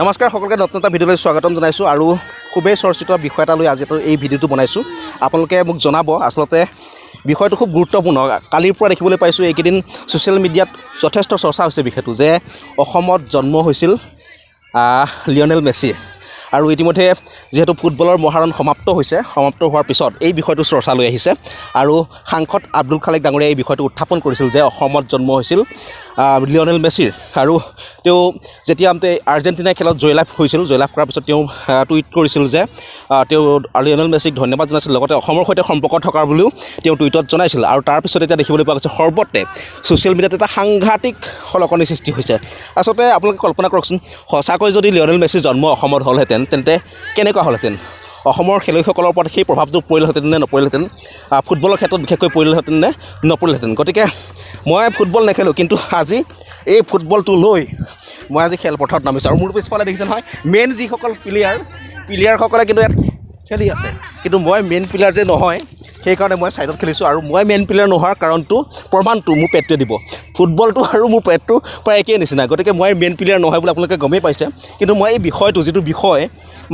নমস্কাৰ সকলোকে নতুন এটা ভিডিঅ'লৈ স্বাগতম জনাইছোঁ আৰু খুবেই চৰ্চিত বিষয় এটা লৈ আজি এই ভিডিঅ'টো বনাইছোঁ। আপোনালোকে মোক জনাব, আচলতে বিষয়টো খুব গুৰুত্বপূৰ্ণ। কালিৰ পৰা দেখিবলৈ পাইছোঁ এইকেইদিন ছ'চিয়েল মিডিয়াত যথেষ্ট চৰ্চা হৈছে বিষয়টো যে অসমত জন্ম হৈছিল লিঅ'নেল মেছিৰ। আৰু ইতিমধ্যে যিহেতু ফুটবলৰ মহাৰণ সমাপ্ত হৈছে, সমাপ্ত হোৱাৰ পিছত এই বিষয়টো চৰ্চালৈ আহিছে আৰু সাংসদ আব্দুল খালেক ডাঙৰীয়াই এই বিষয়টো উত্থাপন কৰিছিল যে অসমত জন্ম হৈছিল লিঅ'নেল মেছিৰ। আৰু তেওঁ যেতিয়া আৰ্জেণ্টিনাই খেলত জয়লাভ হৈছিল, জয়লাভ কৰাৰ পিছত তেওঁ টুইট কৰিছিল যে তেওঁ লিঅ'নেল মেছিক ধন্যবাদ জনাইছিল, লগতে অসমৰ সৈতে সম্পৰ্ক থকাৰ বুলিও তেওঁ টুইটত জনাইছিল। আৰু তাৰপিছত এতিয়া দেখিবলৈ পোৱা গৈছে সৰ্বত্ৰে ছ'চিয়েল মিডিয়াত এটা সাংঘাতিক খলকনিৰ সৃষ্টি হৈছে। আচলতে আপোনালোকে কল্পনা কৰকচোন, সঁচাকৈ যদি লিঅ'নেল মেছিৰ জন্ম অসমত হ'লহেঁতেন তেন্তে কেনেকুৱা হ'লহেঁতেন? অসমৰ খেলুৱৈসকলৰ ওপৰত সেই প্ৰভাৱটো পৰিলহেঁতেন নে নপৰিলহেঁতেন? ফুটবলৰ ক্ষেত্ৰত বিশেষকৈ পৰিলহেঁতেন নে নপৰিলহেঁতেন? গতিকে মই ফুটবল নেখেলোঁ, কিন্তু আজি এই ফুটবলটো লৈ মই আজি খেলপথাৰত নামিছোঁ। আৰু মোৰ পিছফালে দেখিছে নহয়, মেইন যিসকল প্লেয়াৰ, প্লেয়াৰসকলে কিন্তু ইয়াত খেলি আছে, কিন্তু মই মেইন প্লেয়াৰ যে নহয়, সেইকাৰণে মই ছাইডত খেলিছোঁ। আৰু মই মেইন প্লেয়াৰ নোহোৱাৰ কাৰণটো প্ৰমাণটো মোৰ পেটটোৱে দিব। ফুটবলটো আৰু মোৰ পেটটো প্ৰায় একেই নিচিনা, গতিকে মই মেইন প্লেয়াৰ নহয় বুলি আপোনালোকে গমেই পাইছে। কিন্তু মই এই বিষয়টো, যিটো বিষয়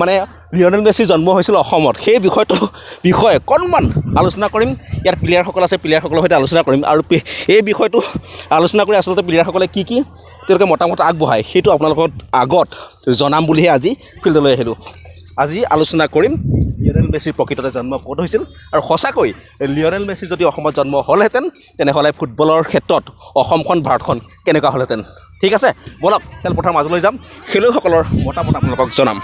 মানে লিঅ'নেল মেছিৰ জন্ম হৈছিল অসমত, সেই বিষয়টো বিষয়ে অকণমান আলোচনা কৰিম। ইয়াত প্লেয়াৰসকল আছে, প্লেয়াৰসকলৰ সৈতে আলোচনা কৰিম। আৰু এই বিষয়টো আলোচনা কৰি আচলতে প্লেয়াৰসকলে কি কি তেওঁলোকে মতামত আগবঢ়ায় সেইটো আপোনালোকৰ আগত জনাম বুলিহে আজি ফিল্ডলৈ আহিলোঁ। আজি আলোচনা কৰিম লিঅ'নেল মেছিৰ প্ৰকৃততে জন্ম ক'ত হৈছিল আৰু সঁচাকৈ লিঅ'নেল মেছি যদি অসমত জন্ম হ'লহেঁতেন তেনেহ'লে ফুটবলৰ ক্ষেত্ৰত অসমখন, ভাৰতখন কেনেকুৱা হ'লহেঁতেন। ঠিক আছে, ব'লক খেলপথাৰৰ মাজলৈ যাম, খেলুৱৈসকলৰ মতামত আপোনালোকক জনাম।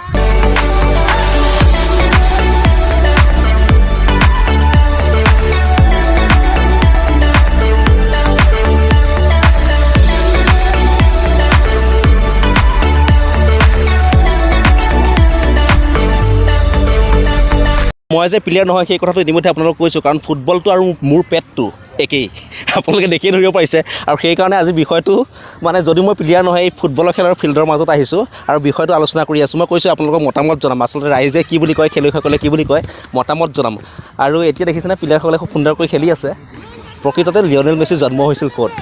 মই যে প্লেয়াৰ নহয় সেই কথাটো ইতিমধ্যে আপোনালোকক কৈছোঁ, কাৰণ ফুটবলটো আৰু মোৰ পেটটো একেই, আপোনালোকে দেখিয়ে ধৰিব পাৰিছে। আৰু সেইকাৰণে আজি বিষয়টো মানে যদি মই প্লেয়াৰ নহয়, এই ফুটবলৰ খেলৰ ফিল্ডৰ মাজত আহিছোঁ আৰু বিষয়টো আলোচনা কৰি আছোঁ। মই কৈছোঁ আপোনালোকক মতামত জনাম, আচলতে ৰাইজে কি বুলি কয়, খেলুৱৈসকলে কি বুলি কয় মতামত জনাম। আৰু এতিয়া দেখিছেনে প্লেয়াৰসকলে খুব সুন্দৰকৈ খেলি আছে। প্ৰকৃততে লিঅ'নেল মেছিৰ জন্ম হৈছিল ক'ত,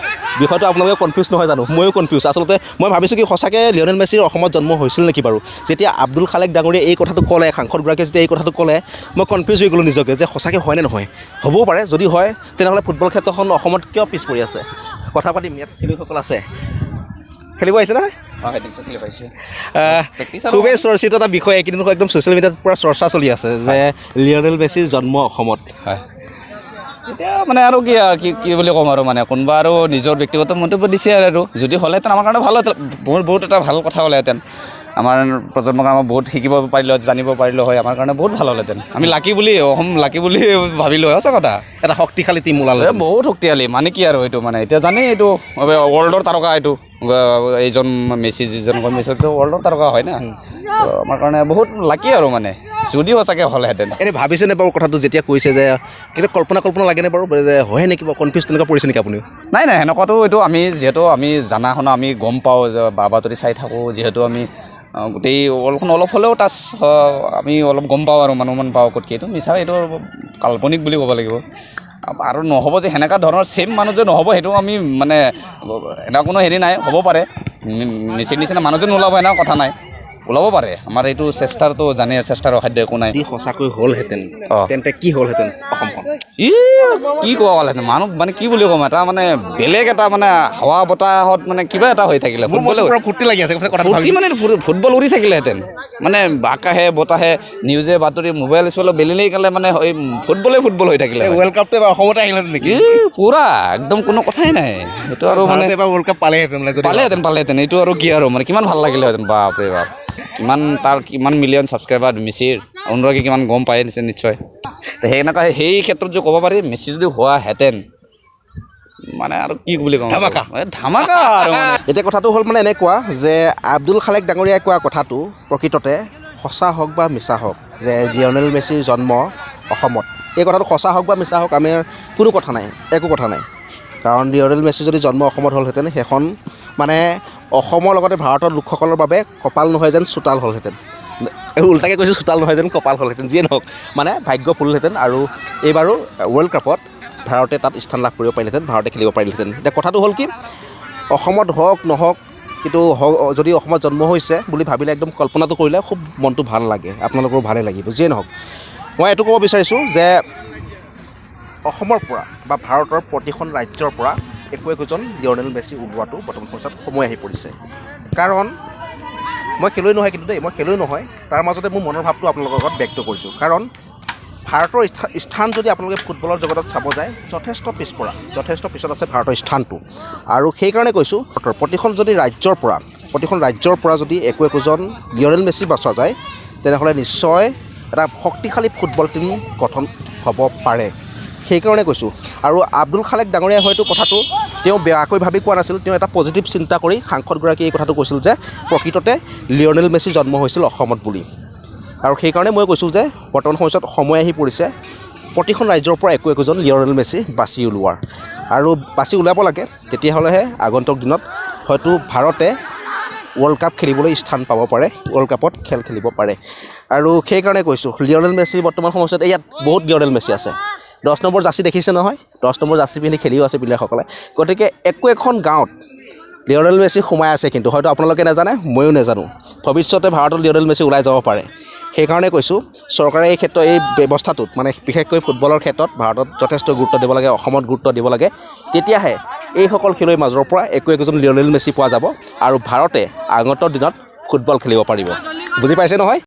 বিষয়টো আপোনালোকে কনফিউজ নহয় জানো? ময়ো কনফিউজ। আচলতে মই ভাবিছোঁ কি সঁচাকৈ লিঅ'নেল মেছিৰ অসমত জন্ম হৈছিল নেকি বাৰু? যেতিয়া আব্দুল খালেক ডাঙৰীয়াই এই কথাটো ক'লে, সাংসদগৰাকীয়ে যেতিয়া এই কথাটো ক'লে, মই কনফিউজ হৈ গ'লোঁ নিজকে যে সঁচাকৈ হয়নে নহয়। হ'বও পাৰে, যদি হয় তেনেহ'লে ফুটবল ক্ষেত্ৰখন অসমত কিয় পিছ পৰি আছে? কথা পাতিম, ইয়াত খেলুৱৈসকল আছে। খেলিব আহিছে নহয়? খুবেই চৰ্চিত এটা বিষয় এইকেইদিন, একদম ছ'চিয়েল মিডিয়াত পূৰা চৰ্চা চলি আছে যে লিঅ'নেল মেছিৰ জন্ম অসমত। হয়, এতিয়া মানে আৰু কি কি বুলি ক'ম আৰু, মানে কোনোবা আৰু নিজৰ ব্যক্তিগত মন্তব্য দিছে আৰু যদি হ'লেহেঁতেন আমাৰ কাৰণে ভাল হ'লহেঁতেন, বহুত বহুত এটা ভাল কথা হ'লেহেঁতেন। আমাৰ প্ৰজন্মৰ কাৰণে বহুত শিকিব পাৰিলোঁ হয়, জানিব পাৰিলোঁ হয়, আমাৰ কাৰণে বহুত ভাল হ'লহেঁতেন। আমি লাকি বুলি, অসম লাকি বুলি ভাবিলোঁ হয়, সঁচা কথা। এটা শক্তিশালী টীম ওলালে, বহুত শক্তিশালী, মানে কি আৰু এইটো মানে এতিয়া জানেই এইটো ৱৰ্ল্ডৰ তাৰকা, এইটো এইজন মেছি, যিজন মেছিটো ৱৰ্ল্ডৰ তাৰকা হয় না, তো আমাৰ কাৰণে বহুত লাকি আৰু মানে যদি সঁচাকৈ হ'লহেঁতেন। এনেই ভাবিছেনে বাৰু কথাটো যেতিয়া কৈছে যে কেতিয়া কল্পনা কল্পনা লাগেনে বাৰু যে হয় নেকি বাৰু? কনফিউজ তেনেকুৱা পৰিছে নেকি আপুনিও? নাই নাই, সেনেকুৱাতো এইটো আমি যিহেতু আমি জানা শুনা আমি গম পাওঁ যে বা বাতৰি চাই থাকোঁ, যিহেতু আমি গোটেই ৱৰ্ল্ডখন অলপ হ'লেও টাচ আমি অলপ গম পাওঁ আৰু মানুহমান পাওঁ ক'ত কি। এইটো মিছা, এইটো কাল্পনিক বুলি ক'ব লাগিব। আৰু নহ'ব যে সেনেকুৱা ধৰণৰ ছেইম মানুহ যে নহ'ব, সেইটো আমি মানে এনেকুৱা কোনো হেৰি নাই, হ'ব পাৰে। মেছিৰ নিচিনা মানুহ যে নোলাব এনেকুৱা কথা নাই, ওলাব পাৰে। আমাৰ এইটো চেষ্টাৰটো জানে, চেষ্টাৰ অসাধ্য একো নাই। যদি সঁচাকৈ হ'লহেঁতেন তেন্তে কি হ'লহেঁতেন অসমখন? ই কি কোৱা হ'লহেঁতেন মানুহ, মানে কি বুলি ক'ম, এটা মানে বেলেগ এটা মানে হাৱা বতাহত মানে কিবা এটা হৈ থাকিলে ফুটবলে ফূৰ্তি লাগি আছে, ফূৰ্তি মানে ফুটবল উৰি থাকিলেহেঁতেন, মানে আকাশে বতাহে নিউজে বাতৰি মোবাইল চোবাইল বেলিলেই গ'লে মানে ফুটবলে ফুটবল হৈ থাকিলে। ৱৰ্ল্ড কাপটো এবাৰ অসমতে আহিলহেঁতেন নেকি? পূৰা একদম কোনো কথাই নাই। সেইটো আৰু মানে এবাৰ ৱৰ্ল্ড কাপ পালেহেঁতেন, পালেহেঁতেন পালেহেঁতেন। এইটো আৰু কি আৰু মানে কিমান ভাল লাগিলেহেঁতেন, বাপৰে বাপ। কিমান তাৰ কিমান মিলিয়ন ছাবস্ক্ৰাইবাৰ মেছিৰ, অনুৰাগী কিমান গম পায় নিশ্চয় নিশ্চয়। তো সেইনেকুৱা সেই ক্ষেত্ৰত যদি ক'ব পাৰি মেছি যদি হোৱাহেঁতেন মানে আৰু কি বুলি ক'ম, ধামাকা ধামাকা আৰু। এতিয়া কথাটো হ'ল মানে এনেকুৱা যে আব্দুল খালেক ডাঙৰীয়াই কোৱা কথাটো প্ৰকৃততে সঁচা হওক বা মিছা হওক, যে লিঅ'নেল মেছিৰ জন্ম অসমত, এই কথাটো সঁচা হওক বা মিছা হওক আমাৰ কোনো কথা নাই, একো কথা নাই। কাৰণ লিঅ'নেল মেছি যদি জন্ম অসমত হ'লহেঁতেন সেইখন মানে অসমৰ লগতে ভাৰতৰ লোকসকলৰ বাবে কপাল নহয় যেন চোতাল হ'লহেঁতেন। উল্টাকৈ কৈছোঁ, চোতাল নহয় যেন কপাল হ'লহেঁতেন, যিয়ে নহওক মানে ভাগ্য ফুলহেঁতেন। আৰু এইবাৰো ৱৰ্ল্ড কাপত ভাৰতে তাত স্থান লাভ কৰিব পাৰিলেহেঁতেন, ভাৰতে খেলিব পাৰিলেহেঁতেন। এতিয়া কথাটো হ'ল কি, অসমত হওক নহওক কিন্তু যদি অসমত জন্ম হৈছে বুলি ভাবিলে, একদম কল্পনাটো কৰিলে খুব মনটো ভাল লাগে, আপোনালোকৰো ভালেই লাগিব। যিয়ে নহওক, মই এইটো ক'ব বিচাৰিছোঁ যে অসমৰ পৰা বা ভাৰতৰ প্ৰতিখন ৰাজ্যৰ পৰা একো একোজন লিঅ'নেল মেছি ওলোৱাটো বৰ্তমান সময়ত সময় আহি পৰিছে। কাৰণ মই খেলুৱৈ নহয় কিন্তু দেই, মই খেলুৱৈ নহয়, তাৰ মাজতে মোৰ মনৰ ভাৱটো আপোনালোকৰ আগত ব্যক্ত কৰিছোঁ। কাৰণ ভাৰতৰ স্থান যদি আপোনালোকে ফুটবলৰ জগতত চাব যায়, যথেষ্ট পিছপৰা, যথেষ্ট পিছত আছে ভাৰতৰ স্থানটো। আৰু সেইকাৰণে কৈছোঁ, ভাৰতৰ প্ৰতিখন যদি ৰাজ্যৰ পৰা, প্ৰতিখন ৰাজ্যৰ পৰা যদি একো একোজন লিঅ'নেল মেছি বচা যায়, তেনেহ'লে নিশ্চয় এটা শক্তিশালী ফুটবল টীম গঠন হ'ব পাৰে। সেইকাৰণে কৈছোঁ। আৰু আব্দুল খালেক ডাঙৰীয়াই হয়তো কথাটো তেওঁ বেয়াকৈ ভাবি কোৱা নাছিল, তেওঁ এটা পজিটিভ চিন্তা কৰি সাংসদগৰাকীয়ে এই কথাটো কৈছিল যে প্ৰকৃততে লিঅ'নেল মেছি জন্ম হৈছিল অসমত বুলি। আৰু সেইকাৰণে মই কৈছোঁ যে বৰ্তমান সময়ত সময় আহি পৰিছে প্ৰতিখন ৰাজ্যৰ পৰা একো একোজন লিঅ'নেল মেছি বাছি ওলোৱাৰ, আৰু বাছি ওলাব লাগে। তেতিয়াহ'লেহে আগন্তুক দিনত হয়তো ভাৰতে ৱৰ্ল্ড কাপ খেলিবলৈ স্থান পাব পাৰে, ৱৰ্ল্ড কাপত খেল খেলিব পাৰে। আৰু সেইকাৰণে কৈছোঁ, লিঅ'নেল মেছি বৰ্তমান সময়ছোৱাত ইয়াত বহুত লিঅ'নেল মেছি আছে। 10 নম্বৰ জাৰ্চি দেখিছে নহয়, 10 নম্বৰ জাৰ্চি পিন্ধি খেলিও আছে প্লেয়াৰসকলে। গতিকে একো এখন গাঁৱত লিঅ'নেল মেছি সোমাই আছে, কিন্তু হয়তো আপোনালোকে নাজানে, ময়ো নাজানো। ভৱিষ্যতে ভাৰতত লিঅ'নেল মেছি ওলাই যাব পাৰে। সেইকাৰণে কৈছোঁ, চৰকাৰে এই ক্ষেত্ৰত, এই ব্যৱস্থাটোত, মানে বিশেষকৈ ফুটবলৰ ক্ষেত্ৰত ভাৰতত যথেষ্ট গুৰুত্ব দিব লাগে, অসমত গুৰুত্ব দিব লাগে। তেতিয়াহে এইসকল খেলুৱৈৰ মাজৰ পৰা একো একোজন লিঅ'নেল মেছি পোৱা যাব আৰু ভাৰতে আগন্তুক দিনত ফুটবল খেলিব পাৰিব। বুজি পাইছে নহয়?